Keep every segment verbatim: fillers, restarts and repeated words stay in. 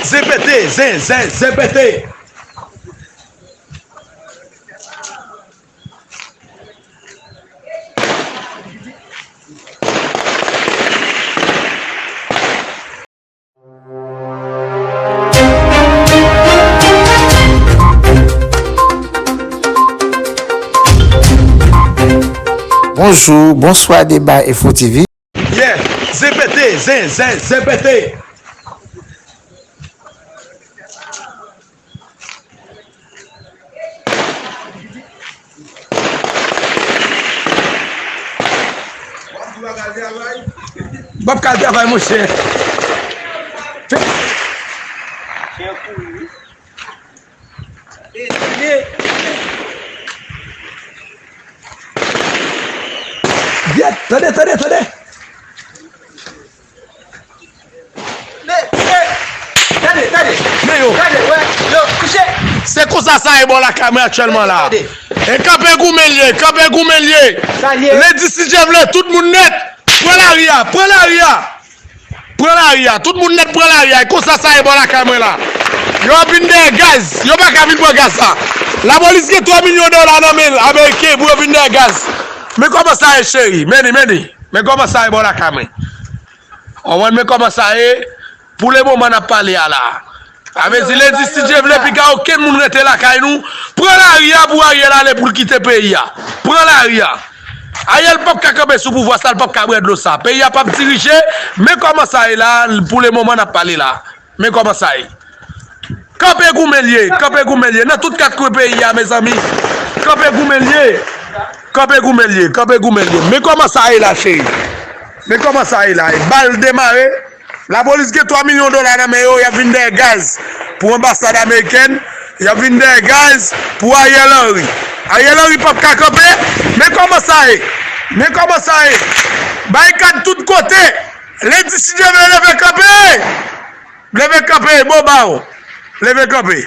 Zen pete, zen, zen, zen pete. Bonjou, bonswa, Deba Info T V. Yeah, zen pete, zen, zen, zen pete. W ap ka al travay, monchè. Gyèt, tande, tande, tande. Gade, gade. Men yo. Gade, wè, yo, kouche. Se konsa sa ye bò lakay mwen aktyèlman la. Gade. E kanpe goumen l ye, kanpe goumen l ye. Sa l ye. Lendi, si Dye vle, tout moun nèt. Pran lari a, pran lari a. Pran lari a, tout moun nèt pran lari a. E konsa sa ye bò lakay mwen la. Yo ap vin dèyè gaz, yo pa ka vin pran gaz la. Lapolis gen twa milyon dola nan men ameriken pou yo vin dèyè gaz. Men kòman sa ye, cheri, men li, men li. Men kòman sa ye bò lakay mwen. Ou konprann, men kòman sa ye. Pou le moman n ap pale a la. Sa vle di lendi, si Dye vle, piga okenn moun rete lakay nou. Pran lari a pou Ariel ale pou l kite peyi a. Pran lari a. Ariel p ap ka kanpe sou pouvwa sa, l p ap ka bwè dlo sa. Peyi a p ap dirije, men kòman sa ye la, pou le moman n ap pale la. Men kòman sa ye. Kanpe goumen l ye, kanpe goumen l ye. Nan tout kat kwen peyi a, mezanmi. Kanpe goumen l ye. Kanpe goumen l ye, kanpe goumen l ye. Men kòman sa ye la, cheri. Men kòman sa ye la. Bal demare. Lapolis gen twa milyon dola nan men yo, y ap vin dèyè gaz pou anbasad amerikèn, y ap vin dèyè gaz pou Ariel Henry. Ariel Henry p ap ka kanpe, men kòman sa ye? Men kòman sa ye? Barikad tout kote! Lendi, si Dye vle, leve kanpe! Leve kanpe, bon ba w! Leve kanpe!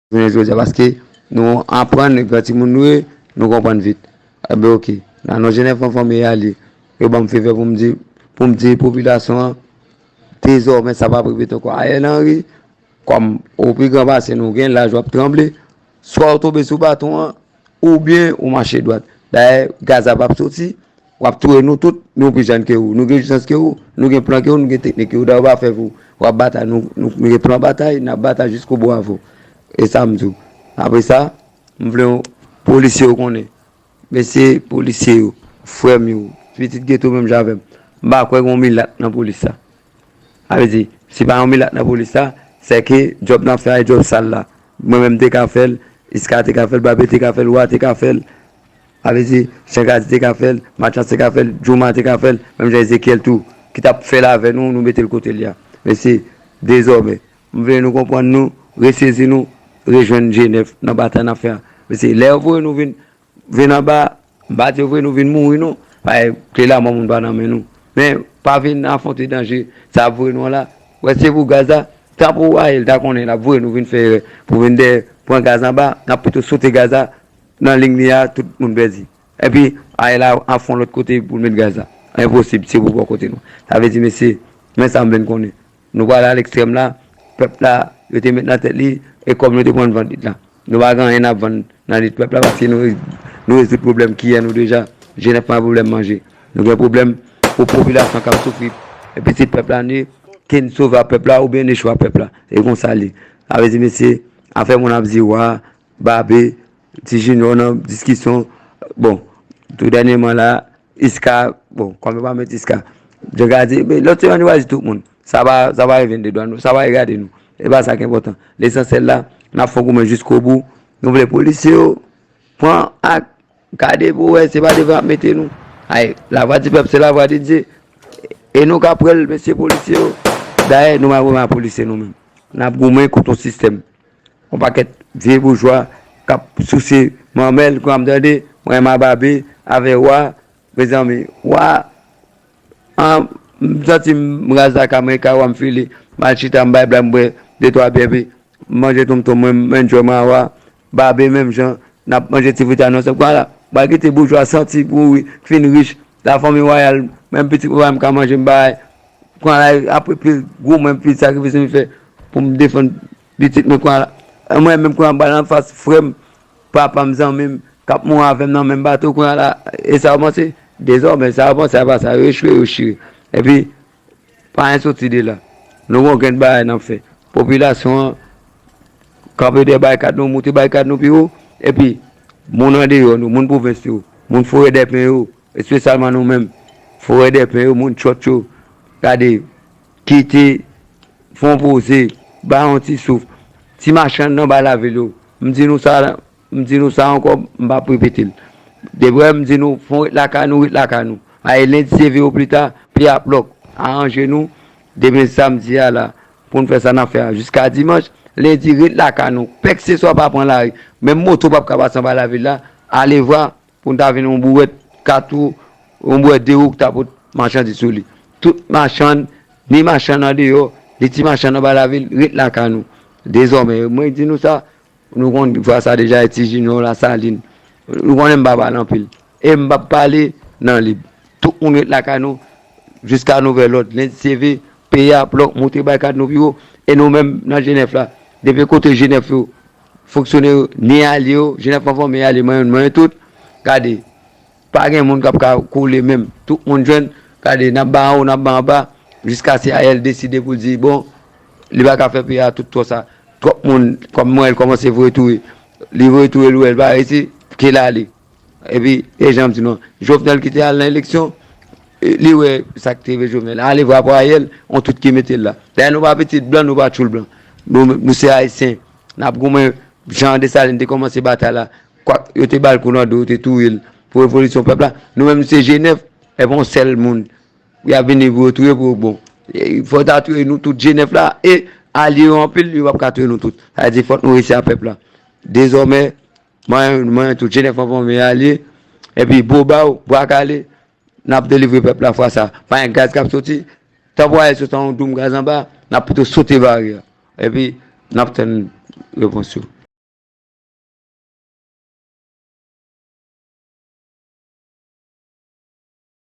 Jounen jodi a, paske nou aprann gran timoun nou ye, nou konprann vit. Enben, oke. Nan non Jenèf, an fanmi a li. Yo ban m favè pou m di, pou m di popilasyon an, dezòmè, sa p ap repete ankò. Ariel Henry, kòm ou pi gran pase nou, gen laj, w ap tranble, swa w tonbe sou baton an, oubyen ou mache dwat. Dayè, gaz la p ap soti, w ap touye nou tout, nou pi jèn ke ou, nou gen jisans ke ou, nou gen plan ke ou, nou gen teknik ke ou, dayè w pa fè pou w ap batay, nou, nou, nou gen plan batay, n ap batay jiskobou avè w. E sa m di w. Apre sa, m vle yon polisye yo konnen. Mesye polisye yo, frè m yo, pitit geto menm jan avè m, m pa kwè gen yon milat nan polis sa. Sa vle di, si pa yon milat nan polis la, sèke djòb n ap fè a, e djòb sal la. Mwen menm m te ka fè l, Iska te ka fè l, Babe te ka fè l, Wa te ka fè l. Sa vle di, Senkazi te ka fè l, Matchans te ka fè l, Jouma te ka fè l, menm jan Ezekyèl tou, ki t ap fè l avè nou, nou mete l kote l ye a. Mesye, dezòmè, m vle nou konprann nou, resezi nou, rejwenn Jenèf nan batay n ap fè a. Mesye, lè yo voye nou vin, vin anba, m pa di yo voye nou vin mouri non. Paske kle lanmò moun pa nan men nou. Men, pa vin afwonte danje sa ap voye nou an la. Wè, se pou gaz la, tanpou Ariel ta konnen l ap voye nou vin fè erè pou vin dèyè pran gaz anba, n ap pito sote gaz la nan liy li a, tout moun pèdi. Epi, Ariel a, ap fè yon lòt kote pou l met gaz la. Enposib, se pou bò kote nou. Sa vle di, mesye, men sa m vle n konnen. Nou prale a lekstrèm la, pèp la, yo te met nan tèt li, e kòb nou te pran vann lit la. Nou pa gen anyen n ap vann nan lit pèp la, paske nou, nou rezoud pwoblèm kiyè nou deja. Jenèf pa gen pwoblèm manje. Nou gen pwoblèm pou popilasyon k ap soufri. E pitit pèp la, nou, ke n sove a pèp la, oubyen n echwe a pèp la. E konsa l ye. Sa vle di, mesye, afè moun ap di wa, Babe, Ti Junior nan diskisyon, bon, tou dènyèman la, Iska, bon, kòm yo pa met Iska. Jan ka di, men lòt semèn yo va di tout moun. Sa va, sa va rive de dwa nou, sa va regade nou. E pa sa ki enpòtan. Lesansyèl la, n ap fè goumen jiskobou. Nou vle polisye yo pran ak, gade pou wè, se pa devan ap mete nou. Ay, lavwa di pèp, se lavwa de Dye. E nou ka pran l, mesye polisye yo. Dayè, nou pa goumen ak polisye nou menm. N ap goumen kont yon sistèm. Yon pakèt vye boujwa k ap souse manmèl, kòm tande, mwen, Mababe, avè wa, mezanmi, wa, an, m santi m raz lakay mwen, ka wa m file, m al chita, m bay blag, m bwè de twa byè, epi m manje tonmtonm mwen, m enjoy mwen a wa, Babe menm jan, n ap manje ti frita nou ansanm, kwa la, ba kite boujwa santi pou wi, fin rich, la fanmi wayal, menm pitit papa m ka manje, m bay, kwa la, apre pil goumen, pil sakrifis m fè pou m defann pitit mwen, kwa la, mwen menm, kwa m ba l anfas frè m, papa m, zanmi m, k ap mouri avè m nan menm bato, kwa la, e sa w panse? Dezòmè, sa w panse, apa sa, yo echwe, yo chire. Epi, pa anyen soti de la. Nou gon grenn bagay n ap fè. Popilasyon an, kanpe dèyè barikad nou, moute barikad nou pi wo. Epi, moun andeyò nou, moun pwovens yo, moun Forèdèpen yo, espesyalman nou menm, Forèdèpen yo, moun Tchòt yo, gade, kite, fè yon poze, bay yon ti souf. Ti machann nan ba lavil yo, m di nou sa, m di nou sa ankò, m p ap repete l. Depi m di nou, fè yon ret lakay nou, ret lakay nou. Ay, lendi se veye pita, peye ap lòk, aranje nou, demen samdi a la, pou n fè sa n ap fè a, jiska dimanch, lendi ret lakay nou. Kèlkeswa pa pran lari, menm moto p ap ka pase anba lavil la, ale vwa, pou n ta vin yon bouwèt kat ou yon bouwèt de ou ki ta pot machandiz sou li. Tout machann, ni machann andeyò, ni ti machann anba lavil, ret lakay nou. Dezòmè, mwen di nou sa, nou konn vwa sa deja, e Ti Junior, Lasalin. Nou konnen m pa pale anpil. E m p ap pale nan lib. Tout moun ret lakay nou, jiska nouvèl lòd. Lendi se veye, peye ap lòk, moute barikad nou pi wo. E nou menm nan Jenèf la, depi kote Jenèf yo, fonksyonè yo, ni alye yo, Jenèf an fòm e alye, manyen nou, manyen tout. Gade, pa gen moun k ap ka koule menm. Tout moun jwenn, gade, n ap ba anwo, n ap ba anba, jiska se Ariel deside pou l di, bon, li pa ka fè peyi a tout twò sa. Twòp moun, kòm mwen, l kòmanse voye touye. Li voye touye, l wè, l pa resi, ke l ale. Epi, e jan m di nou, Jovenel ki te al nan eleksyon, e, li wè sa k te rive Jovenel. Ale vwa pou Ariel, on tout ki mete l la. Dayè, nou pa pitit blan, nou pa tchoul blan. Nou, nou se Ayisyen. N ap goumen, jan Desalin te kòmanse batay la. Kwak yo te ba l kou nan do, yo te touye l pou revolisyon pèp la. Nou menm, nou se Jenèf, epi on sèl moun. Y ap vini pou yo touye pou yo bon. E, fò ta touye nou tout Jenèf la, e alye yo anpil, yo p ap ka touye nou tout. Sa vle di, fòk nou resi a pèp la. Dezòmè, manyen, manyen tout Jenèf an fòm e alye. Epi, Bobaw, Bwa Kale, n ap delivre pèp la fwa sa. Pa gen gaz k ap soti. Tan pou Ariel sot an yon doum gaz anba, n ap pito sote barye a. Epi, n ap tann repons yo.